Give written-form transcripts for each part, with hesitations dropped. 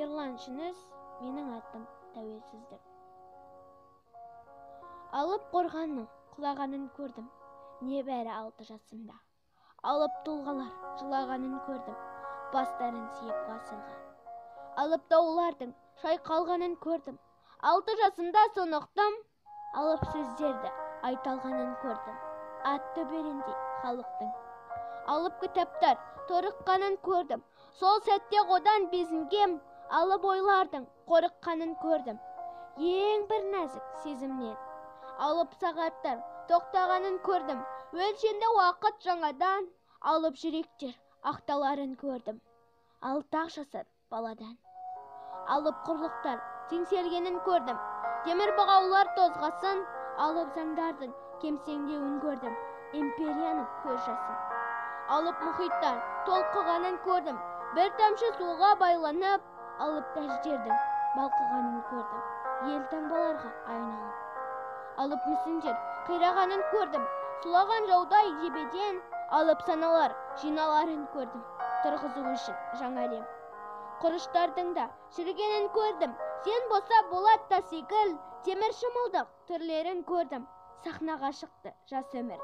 Ерлан Жүніс, менің атым Тәуелсіздік. Алып қорғанның құлағанын көрдім, небәрі 6 жасымда. Алып тұлғалар жылағанын көрдім, бастарын сүйеп ғасырға. Алып таулардың шайқалғанын көрдім, 6 жасымда соны ұқтым. Алып сөздерді айталғанын көрдім, ат төбеліндей халықтың. Алып кітаптар торыққанын көрдім, сол сәтте одан безінгем. Алып ойлардың қорыққанын көрдім, ең бір нәзік сезімнен. Алып сағаттар тоқтағанын көрдім, өлшенді уақыт жаңадан. Алып жүректер ақталарын көрдім, 6 жасар баладан. Алып құрлықтар теңселгенін көрдім, темір бұғаулар тозғасын. Алып заңдардың кемсеңдеуін көрдім, империяның көз жасын. Алып мұхиттар толқығанын көрдім, бір тамшы суға байланып. Алып тәждердің балқығанын көрдім, ел таңбаларға айналып. Алып мүсіндер қирағанын көрдім, сұлаған жаудай жебеден. Алып саналар жиналарын көрдім, тұрғызу үшін жаңа әлем. Құрыштардың да шірігенін көрдім, сен болса болат та секіл. Темір шымылдық түрлерін көрдім, сахнаға шықты жас өмір.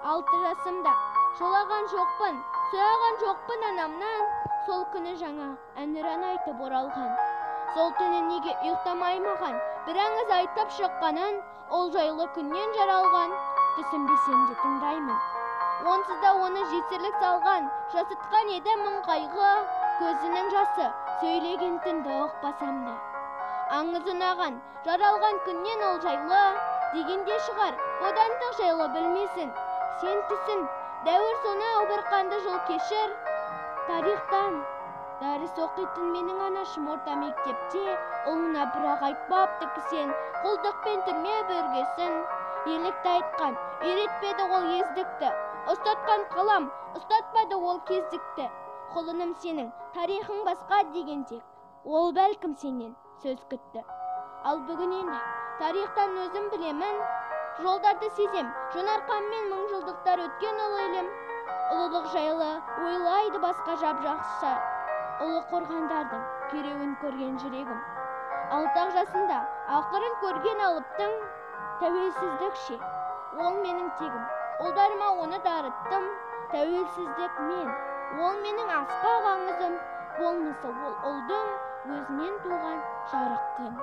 6 жасымда жылаған жоқпын, сұраған жоқпын анамнан. Сол күні жаңа әнұран айтып оралған. Сол түні неге ұйықтамай маған бір аңыз айтып шыққанын, ол жайлы күннен жаралған. Түсінбесем де тыңдаймын. Онсыз да оны жесірлік салған, жасытқан еді мың қайғы. Көзінің жасы сөйлеген түнді ұқпасам да. Аңыз ұнаған, жаралған күннен ол жайлы, дегенде шығар, бодандық жайлы білмесін. Сен түсін, дәуір сонау бір қанды жол кешір. Тарихтан дәріс оқитын менің анашым орта мектепте ұлына бірақ айтпапты кісен, құлдық пен түрме бүргесін. Ерлікті айтқан, үйретпеді ол ездікті, ұстатқан қалам, ұстатпады ол кездікті. Құлыным сенің, тарихың басқа деген тек, ол бәлкім сенен сөз күтті. Ал бүгін енді тарихтан өзім білемін, жолдарды сезем, жонарқанмен мың жылдықтар өткен ұлы елім. Ұлылық жайлы ойлайды басқа жап-жақсы, ұлы қорғандардың күйреуін көрген жүрегім. 6 жасында ақырын көрген алыптың тәуелсіздік ше, ол менің тегім, ұлдарыма оны дарыттым. Тәуелсіздік мен, ол менің асқақ аңызым, болмысы ол ұлдың өзінен туған жарық күн.